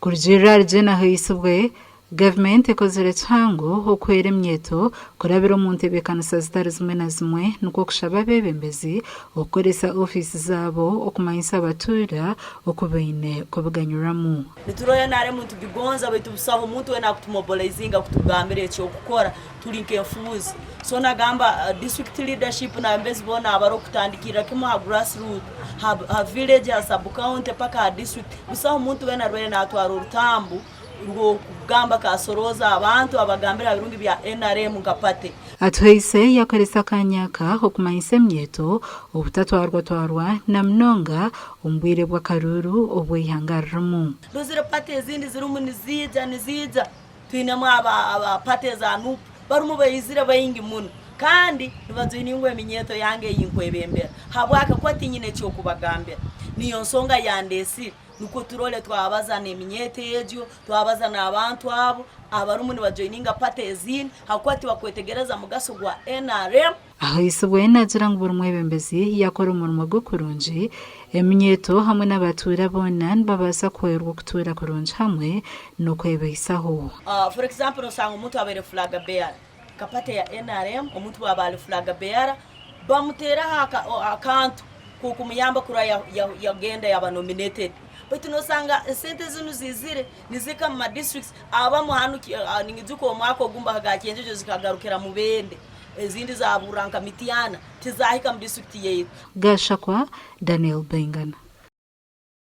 Kurugiirira ahari Jane Ahaisibwe, gavumenti ekozire kihango okuhwera eminyeeto kurabira omu ntebeekanisa zitari zimwe na zimwe nikwo kushaba abeebembezi okukoresa ofiisi zaabo okumanyisa abatuura oku baine kubiganyurwamu. Nituroya NRM nitugigonza baitu busaho omuntu wena akutumobilizinga kutugambira ekyokukora turi nk'enfuuzi. So nagamba district leadership nabembezi boona abari kutandikirira kimwe aha grass root, ha village, ha sub county paka aha district busaho omuntu wena arwaire natwara orutambu rw'okugamba akasorooza abantu abagambire aha birungi bya NRM nka party. Atuhaise yakoresa akaanya aka okumanyisa eminyeeto obutatwarwatwarwa na munonga omu bwire bw'akaruuru obu eihanga ririmu. Ndozire party ezindi zirimu niziija niziija twinemu aba party eza nup barimu baizire baingi muno kandi nibajoiningwa eminyeeto yange ei nkwebembera habwaki kuba tinyine eky'okubagambira niyo nsonga yandeesire Nikwo turore twabaza n'eminyeeto egyo, twabaza n'abantu abo abarimu nibajoininga party ezindi ahakuba tibakwetegereza mugaso gwa nrm. Ahaisibwe naagira ngu buri mwebembezi yaakora omurimo gwe kurungi, eminyeeto hamwe n'abatuura boona nibabaasa kuhwerwa okutuura kurungi hamwe n'okwebaisaho. For example nosanga omuntu abaire flag bearer nka party ya nrm omuntu bwaba ari flag bearer bamuteeraho akantu k'okumuyamba kurora yagenda yaba nominated baitu nosanga esente zinu ziizire nizihika omu ma districts abamu hanu ninyijuka omwaka ogumu bahaga Kyenjojo zikagarukira Mubende ezindi zaburra nka Mityana tizahika mu district yaitu. Gashakwa Daniel Baingana.